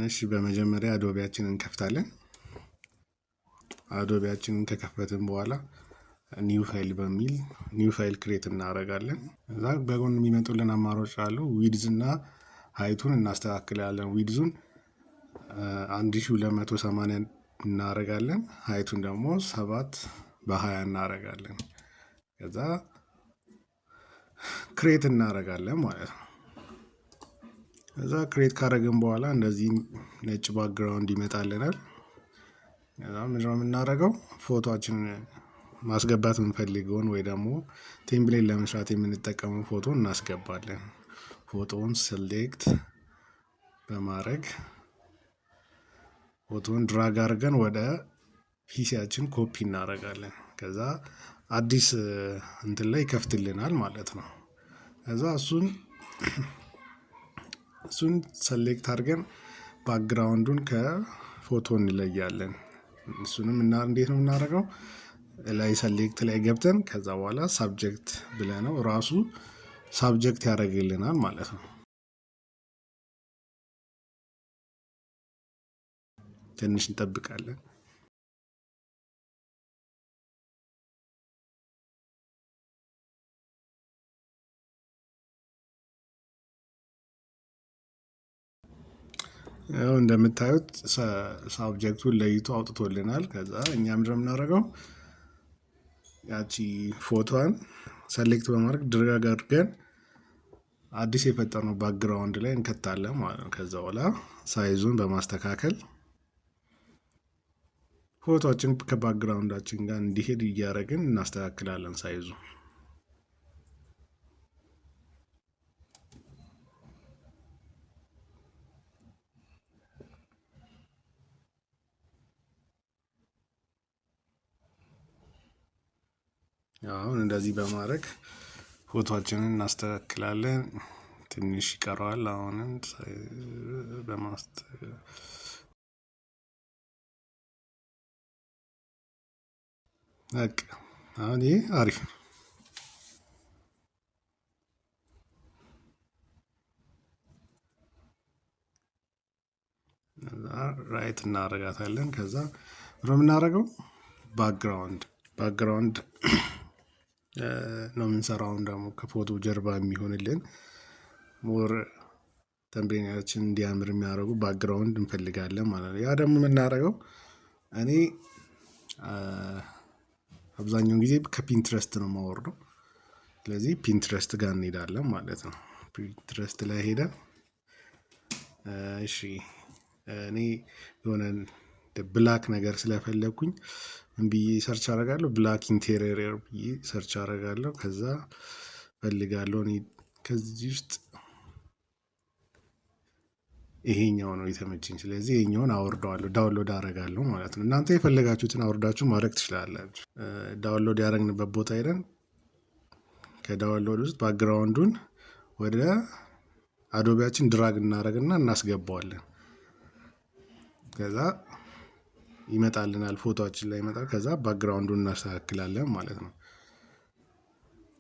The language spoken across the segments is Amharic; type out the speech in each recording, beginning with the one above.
እሺ፣ በመጀመሪያ Adobe ያችንን እንከፍታለን። Adobe ያችንን ከከፈትን በኋላ new file በሚል new file create እናደርጋለን። እዛ በጎን የሚመጡልን አማራጮች አሉ። Width እና height ኡን እናስተካክላለን። Width ኡን 1280 እናደርጋለን። Height ኡን ደግሞ 7 በ20 እናደርጋለን። ከዛ create እናደርጋለን ማለት ነው። ከዛ create ካደረግን በኋላ እንደዚህ ነጭ background ይመጣልናል። ከዛ ምንድነው የምናደርገው? ፎቶአችንን ማስገባት የምንፈልገውን ወይ ደግሞ thumbnail ለመስራት የምንጠቀመው ፎቶ እናስገባለን። ፎቶውን select በማድረግ ፎቶውን drag አድርገን ወደ PC ያችን copy እናደርጋለን። ከዛ አዲስ እንትን ላይ ይከፍትልናል ማለት ነው። ከዛ እሱን select አድርገን background ኡን ከፎቶ እንለያለን። እሱንም እና እንዴት ነው የምናደርገው? ላይ select ላይ ገብተን ከዛ በኋላ subject ብለነው ራሱ subject ያደርግልናል ማለት ነው። ትንሽ እንጠብቃለን። ያው እንደምታዩት subject ኡን ለይቶ አውጥቶልናል። ከዛ እኛ ምንድነው የምናደርገው? ያቺ ፎቶዋን select በማድረግ drag አድርገን አዲስ የፈጠርነው background ላይ እንከታለን ማለት ነው። ከዛ በኋላ size ኡን በማስተካከል ፎቶአችን ከ background ኣችን ጋር እንዲሄድ እያደረግን እናስተካክላለን size ኡ። አሁን እንደዚህ በማድረግ ፎቶአችንን እናስተካክላለን። ትንሽ ይቀረዋል። አሁንም በማስተ በቃ አሁን ይሄ አሪፍ ነው። Right እናደርጋታለን። ከዛ ምንድነው የምናደርገው? Background ነው የምንሰራው። አሁን ደግሞ ከፎቶ ጀርባ የሚሆንልን more thumbnail ኣችን እንዲያምር የሚያደርጉ background እንፈልጋለን ማለት ነው። ያ ደግሞ የምናደርገው እኔ አብዛኛውን ጊዜ ከ Pinterest ነው የማወርደው። ስለዚህ Pinterest ጋር እንሄዳለን ማለት ነው። Pinterest ላይ ሄደን እሺ፣ እኔ የሆነ black ነገር ስለፈለግኩኝ ምን ብዬ search አደርጋለሁ? Black interior ብዬ search አደርጋለሁ። ከዛ ፈልጋለሁ። እኔ ከዚህ ውስጥ ይሄኛው ነው የተመቸኝ። ስለዚህ ይሄኛውን አወርደዋለሁ፣ download አደርጋለሁ ማለት ነው። እናንተ የፈለጋችሁትን አውርዳችሁ ማድረግ ትችላላችሁ። Download ያደረግንበት ቦታ ሄደን ከ download ውስጥ background ኡን ወደ Adobe ያችን drag እናደርግና እናስገባዋለን። ከዛ ይመጣልናል፣ ፎቶአችን ላይ ይመጣል። ከዛ background ኡን እናስተካክላለን ማለት ነው።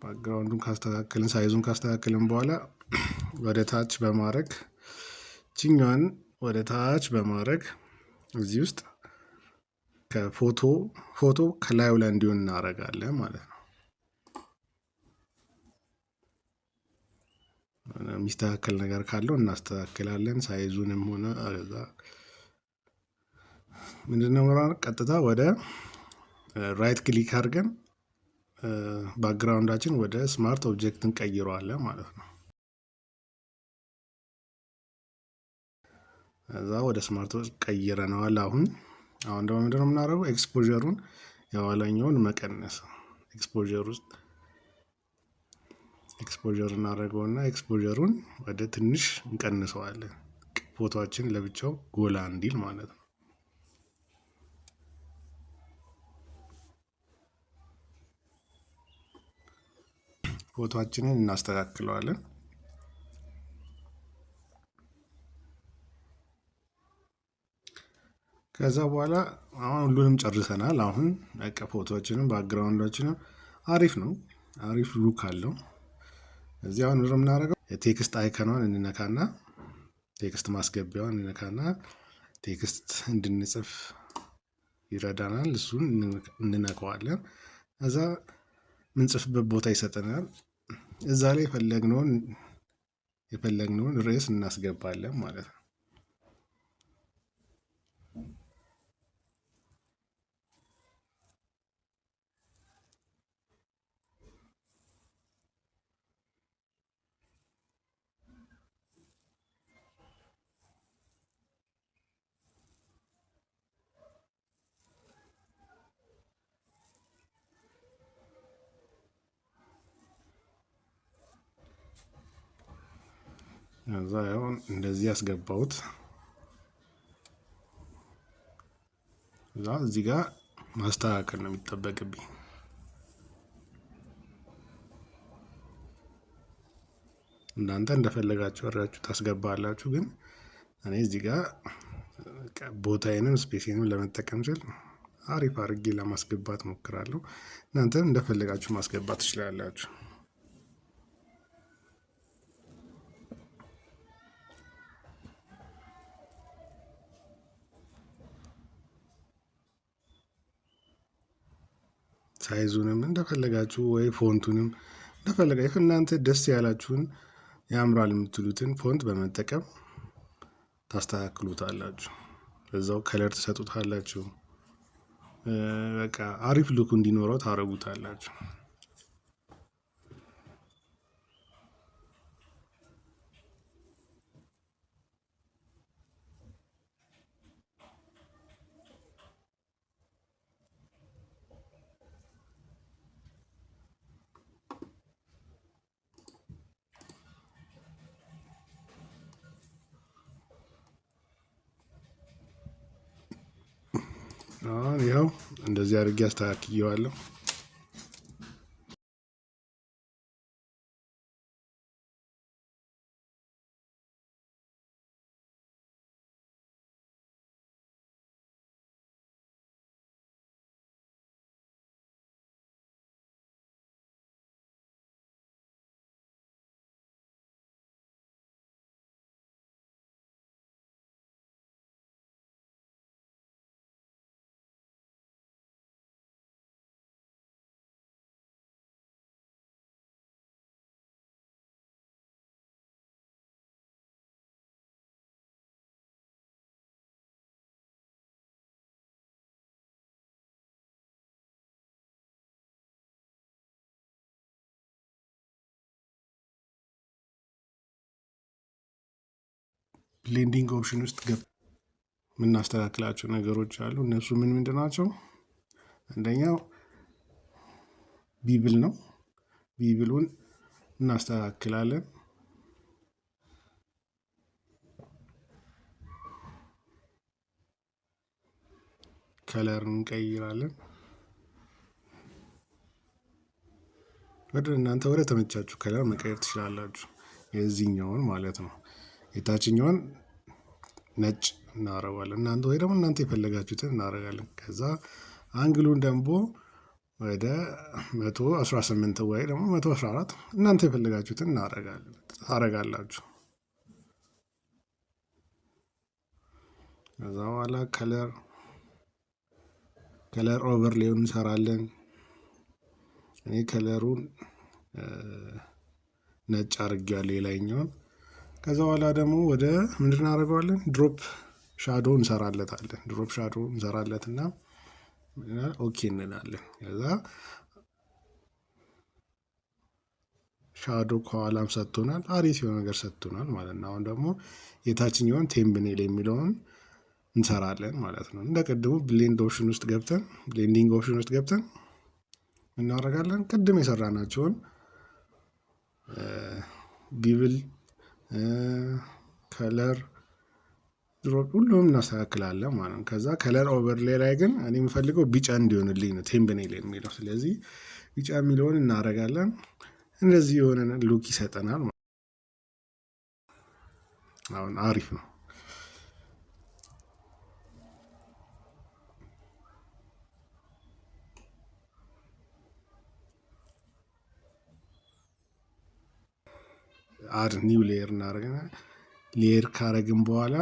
Background ኡን ካስተካከልን፣ size ኡን ካስተካከልን በኋላ ወደ ታች በማድረግ፣ ችኛዋን ወደ ታች በማድረግ እዚህ ውስጥ ከፎቶ ፎቶ ከላዩ ላይ እንዲሆን እናደርጋለን ማለት ነው። የሚስተካከል ነገር ካለው እናስተካክላለን። Size ኡንም ሆነ ከዛ ምንድነው ቀጥታ ወደ right click አድርገን background ኣችን ወደ smart object እንቀይረዋለን ማለት ነው። ከዛ ወደ smart ቀይረነዋል። አሁን ደግሞ ምንድነው የምናደርገው? Exposure ኡን የኋላኛውን መቀነስ። Exposure ውስጥ exposure እናደርገውና exposure ኡን ወደ ትንሽ እንቀንሰዋለን። ፎቶአችን ለብቻው ጎላ እንዲል ማለት ነው። ፎቶአችንን እናስተካክለዋለን። ከዛ በኋላ አሁን ሁሉንም ጨርሰናል። አሁን በቃ ፎቶአችንም background ኣችንም አሪፍ ነው፣ አሪፍ look አለው። እዚህ አሁን ምንድነው የምናደርገው? የ text icon ኗን እንነካና Text ማስገቢያዋን እንነካና text እንድንጽፍ ይረዳናል። እሱን እንነካዋለን። እዛ ምንጽፍበት ቦታ ይሰጠናል። እዛ ላይ የፈለግነውን ርዕስ እናስገባለን ማለት ነው። እዛ ያው እንደዚህ ያስገባሁት። እዛ እዚህ ጋር ማስተካከል ነው የሚጠበቅብኝ። እናንተ እንደፈለጋችሁ አድርጋችሁ ታስገባላችሁ። ግን እኔ እዚህ ጋር ቦታዬንም space ኤንም ለመጠቀም ስል አሪፍ አድርጌ ለማስገባት ሞክራለሁ። እናንተም እንደፈለጋችሁ ማስገባት ትችላላችሁ። Size ኡንም እንደፈለጋችሁ ወይ font ኡንም እንደፈለጋችሁ እናንተ ደስ ያላችሁን ያምራል የምትሉትን font በመጠቀም ታስተካክሉታላችሁ። በዛው color ትሰጡታላችሁ። በቃ አሪፍ look እንዲኖረው ታረጉታላችሁ። አሁን ይኸው እንደዚህ አድርጌ አስተካክየዋለሁ። Blending option ውስጥ ገብተን የምናስተካክላቸው ነገሮች አሉ። እነሱ ምን ምንድን ናቸው? አንደኛው bevel ነው። Bevel ኡን እናስተካክላለን። Color እንቀይራለን። ወደ እናንተ ወደ ተመቻችሁ color መቀየር ትችላላችሁ። የዚህኛውን ማለት ነው። የታችኛውን ነጭ እናደርገዋለን። እናንተ ወይ ደግሞ እናንተ የፈለጋችሁትን እናደርጋለን። ከዛ angle ኡን ደግሞ ወደ 118 ወይ ደግሞ 114 እናንተ የፈለጋችሁትን ታደርጋላችሁ። ከዛ በኋላ color overlay ውን እንሰራለን። እኔ color ኡን ነጭ አድርጌዋለሁ የላይኛውን። ከዛ በኋላ ደግሞ ወደ ምንድን እናደርገዋለን? Drop shadow እንሰራለታለን። Drop shadow እንሰራለትና okay እንላለን። ከዛ shadow ከኋላም ሰጥቶናል፣ አሪፍ የሆነ ነገር ሰጥቶናል ማለት ነው። አሁን ደግሞ የታችኛውን thumbnail የሚለውን እንሰራለን ማለት ነው። እንደ ቅድሙ blend option ውስጥ ገብተን blending option ውስጥ ገብተን እናደርጋለን። ቅድም የሰራናቸውን bevel፣ color፣ drop ሁሉም እናስተካክላለን ማለት ነው። ከዛ color overlay ላይ ግን እኔ የምፈልገው ቢጫ እንዲሆንልኝ ነው thumbnail የሚለው። ስለዚህ ቢጫ የሚለውን እናደርጋለን። እንደዚህ የሆነ look ይሰጠናል። አሁን አሪፍ ነው። Add new layer እናደርገና Layer ካረግን በኋላ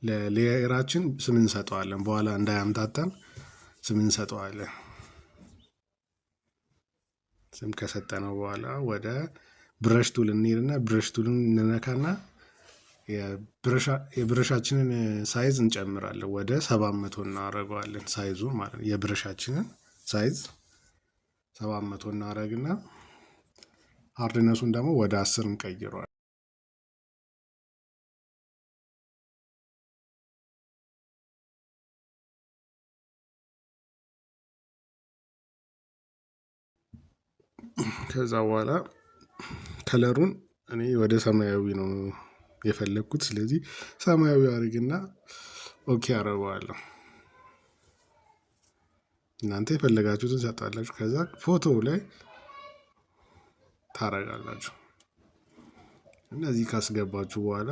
ለ layer ኣችን ስም እንሰጠዋለን። በኋላ እንዳያምታታን ስም እንሰጠዋለን። ስም ከሰጠነው በኋላ ወደ brush tool እንሄድና brush tool ን እንነካና የ brush ኣችንን size እንጨምራለን። ወደ 700 እናደርገዋለን size ኡ ማለት ነው። የ brush ኣችንን size 700 እናደርግና hardness ኡን ደግሞ ወደ 10 እንቀይረዋለን። ከዛ በኋላ color ኡን እኔ ወደ ሰማያዊ ነው የፈለግኩት። ስለዚህ ሰማያዊ አድርግና okay አደርገዋለሁ። እናንተ የፈለጋችሁትን ሰጣላችሁ። ከዛ ፎቶው ላይ ታረጋላችሁ። እነዚህ ካስገባችሁ በኋላ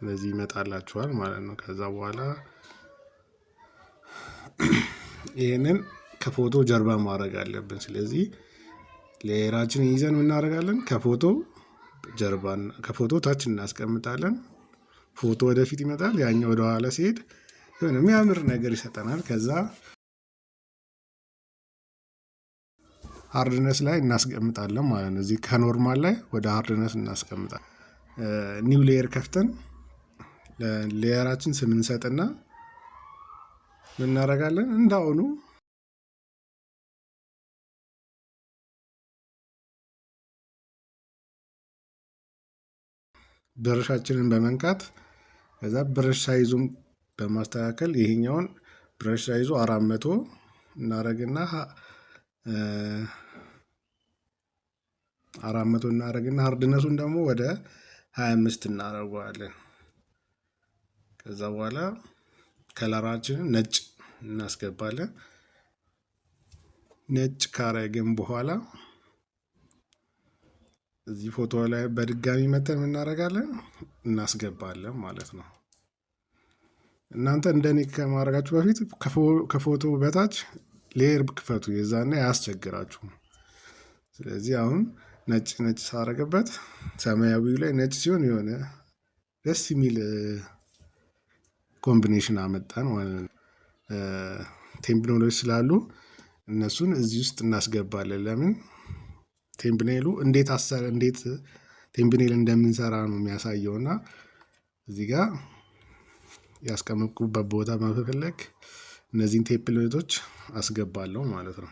እነዚህ ይመጣላችኋል ማለት ነው። ከዛ በኋላ ይህንን ከፎቶ ጀርባ ማድረግ አለብን። ስለዚህ layer ኣችን ይዘን እናደርጋለን። ከፎቶ ጀርባ ከፎቶ ታች እናስቀምጣለን። ፎቶ ወደፊት ይመጣል፣ ያኛው ወደኋላ ሲሄድ የሆነ የሚያምር ነገር ይሰጠናል። ከዛ hardness ላይ እናስቀምጣለን ማለት ነው። እዚህ ከ normal ላይ ወደ hardness እናስቀምጣለን። New layer ከፍተን layer ኣችን ስም እንሰጥና እናደርጋለን እንዳሁኑ brush ኣችንን በመንካት ከዛ brush size ኡን በማስተካከል ይሄኛውን brush size ኡ 400 እናረግና 400 እናረግና hardness ኡን ደግሞ ወደ 25 እናደርገዋለን። ከዛ በኋላ color ኣችንን ነጭ እናስገባለን። ነጭ ካረግን በኋላ እዚህ ፎቶ ላይ በድጋሚ መተን እናደርጋለን እናስገባለን ማለት ነው። እናንተ እንደኔ ከማድረጋችሁ በፊት ከፎቶ በታች layer ክፈቱ፣ የዛኔ አያስቸግራችሁም። ስለዚህ አሁን ነጭ ነጭ ሳረግበት ሰማያዊው ላይ ነጭ ሲሆን የሆነ ደስ የሚል combination አመጣን ማለት ነው። Thumbnail ኦች ስላሉ እነሱን እዚህ ውስጥ እናስገባለን። ለምን thumbnail ኡ እንዴት አሰር እንዴት thumbnail እንደምንሰራ ነው የሚያሳየው እና እዚህ ጋር ያስቀመጥኩበት ቦታ በመፈለግ እነዚህን template ኦች አስገባለሁ ማለት ነው።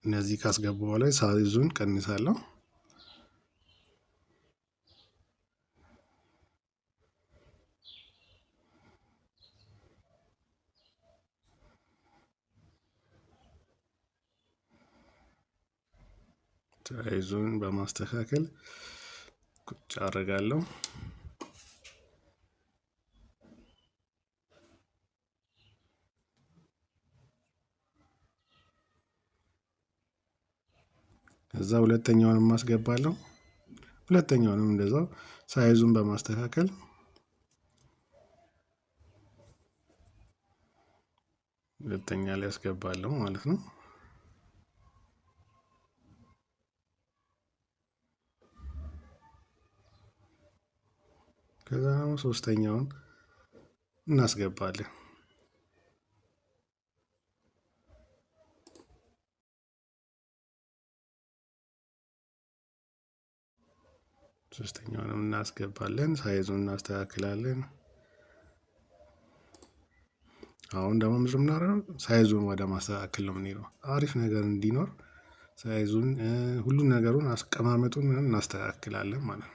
እነዚህ ካስገቡ በኋላ size ኡን ቀንሳለሁ። Size ኡን በማስተካከል ቁጭ አደርጋለሁ። ከዛ ሁለተኛውንም አስገባለሁ። ሁለተኛውንም እንደዛው size ኡን በማስተካከል ሁለተኛ ላይ አስገባለሁ ማለት ነው። ከዛ ደግሞ ሶስተኛውን እናስገባለን። ሶስተኛውንም እናስገባለን። Size ኡን እናስተካክላለን። አሁን ደግሞ ምንድን ነው የምናደርገው? Size ኡን ወደ ማስተካከል ነው የምንሄደው። አሪፍ ነገር እንዲኖር size ኡን፣ ሁሉን ነገሩን፣ አስቀማመጡን እናስተካክላለን ማለት ነው።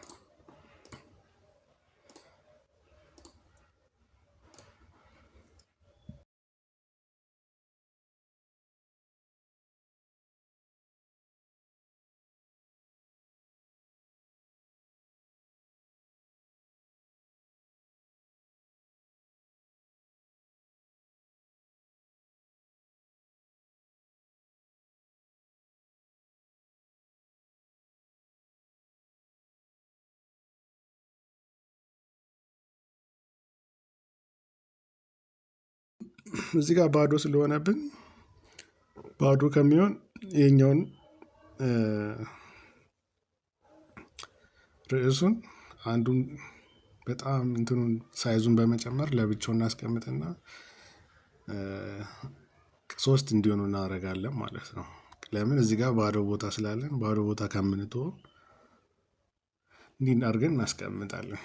እዚህ ጋር ባዶ ስለሆነብን ባዶ ከሚሆን ይሄኛውን ርዕሱን አንዱን በጣም እንትኑን size ኡን በመጨመር ለብቻው እናስቀምጥና ሶስት እንዲሆኑ እናደርጋለን ማለት ነው። ለምን እዚህ ጋር ባዶ ቦታ ስላለን ባዶ ቦታ ከምንተወው እንዲህ አድርገን እናስቀምጣለን።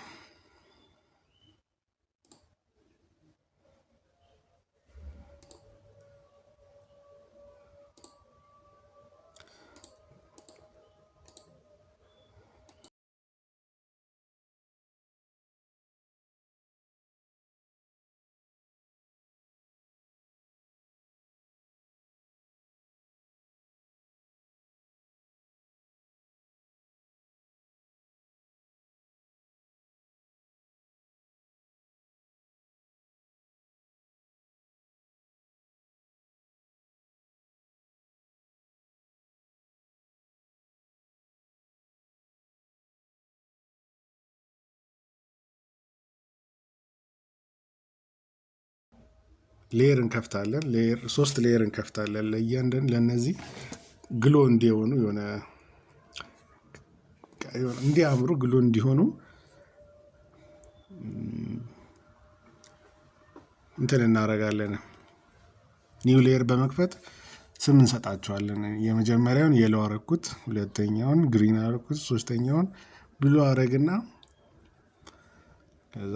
Layer እንከፍታለን። Layer ሶስት layer እንከፍታለን ለእያንዳንዱ ለእነዚህ glow እንዲሆኑ የሆነ እንዲያምሩ glow እንዲሆኑ እንትን እናደርጋለን። New layer በመክፈት ስም እንሰጣቸዋለን። የመጀመሪያውን yellow አረኩት፣ ሁለተኛውን green አረኩት፣ ሶስተኛውን blue አረግና ከዛ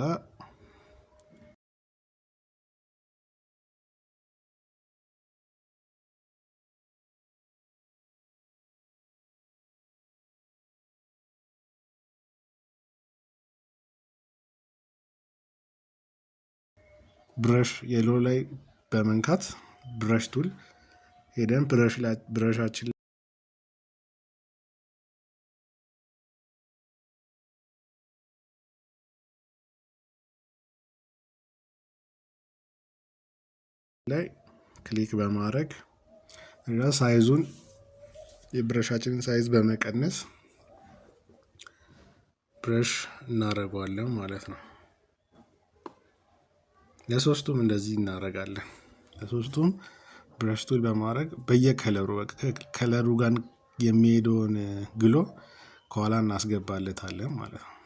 Brush yellow ላይ በመንካት brush tool ሄደን brush ኣችን ላይ click በማድረግ እና size ኡን የ brush ኣችንን size በመቀነስ brush እናደርገዋለን ማለት ነው። ለሶስቱም እንደዚህ እናደርጋለን። ለሶስቱም brush tool በማድረግ በየ color ኡ color ኡ ጋር የሚሄደውን glow ከኋላ እናስገባለታለን ማለት ነው።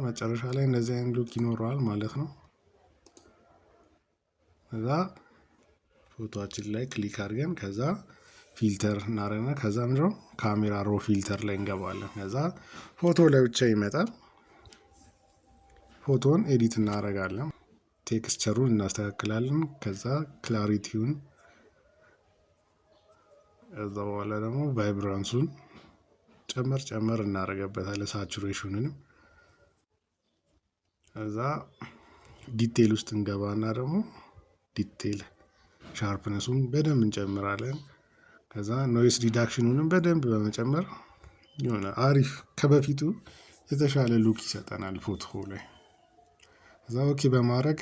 መጨረሻ ላይ እንደዚህ አይነት look ይኖረዋል ማለት ነው። ከዛ ፎቶአችን ላይ click አድርገን ከዛ filter እናደርግና ከዛ ምንድነው camera raw filter ላይ እንገባለን። ከዛ ፎቶ ለብቻ ይመጣል። ፎቶን edit እናደርጋለን። Texture ኡን እናስተካክላለን። ከዛ clarity ውን፣ ከዛ በኋላ ደግሞ vibrance ኡን ጨመር ጨመር እናደርገበታለን። Saturation ኑንም። ከዛ detail ውስጥ እንገባና ደግሞ detail sharpness ኡን በደንብ እንጨምራለን። ከዛ noise reduction ኑንም በደንብ በመጨመር የሆነ አሪፍ ከበፊቱ የተሻለ look ይሰጠናል ፎቶ ላይ። ከዛ okay በማድረግ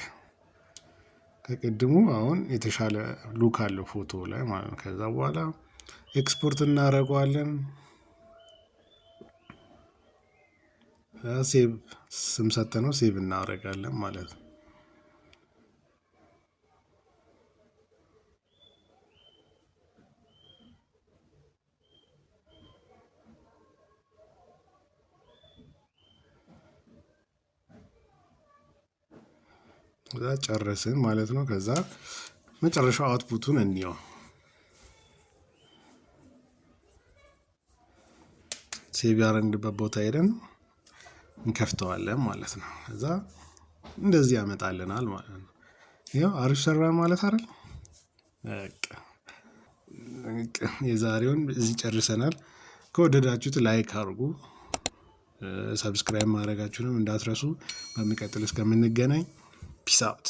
ከቅድሙ አሁን የተሻለ look አለው ፎቶ ላይ ማለት ነው። ከዛ በኋላ ኤክስፖርት እናደርገዋለን። Save ስም ሰተነው save እናደርጋለን ማለት ነው። ከዛ ጨረስን ማለት ነው። ከዛ መጨረሻው output ኡን እንየው። Save ያደረግንበት ቦታ ሄደን እንከፍተዋለን ማለት ነው። ከዛ እንደዚህ ያመጣልናል ማለት ነው። ይኸው አሪፍ ሰራ ማለት አይደል? የዛሬውን እዚህ ጨርሰናል። ከወደዳችሁት like አድርጉ፣ subscribe ማድረጋችሁንም እንዳትረሱ። በሚቀጥል እስከምንገናኝ peace out።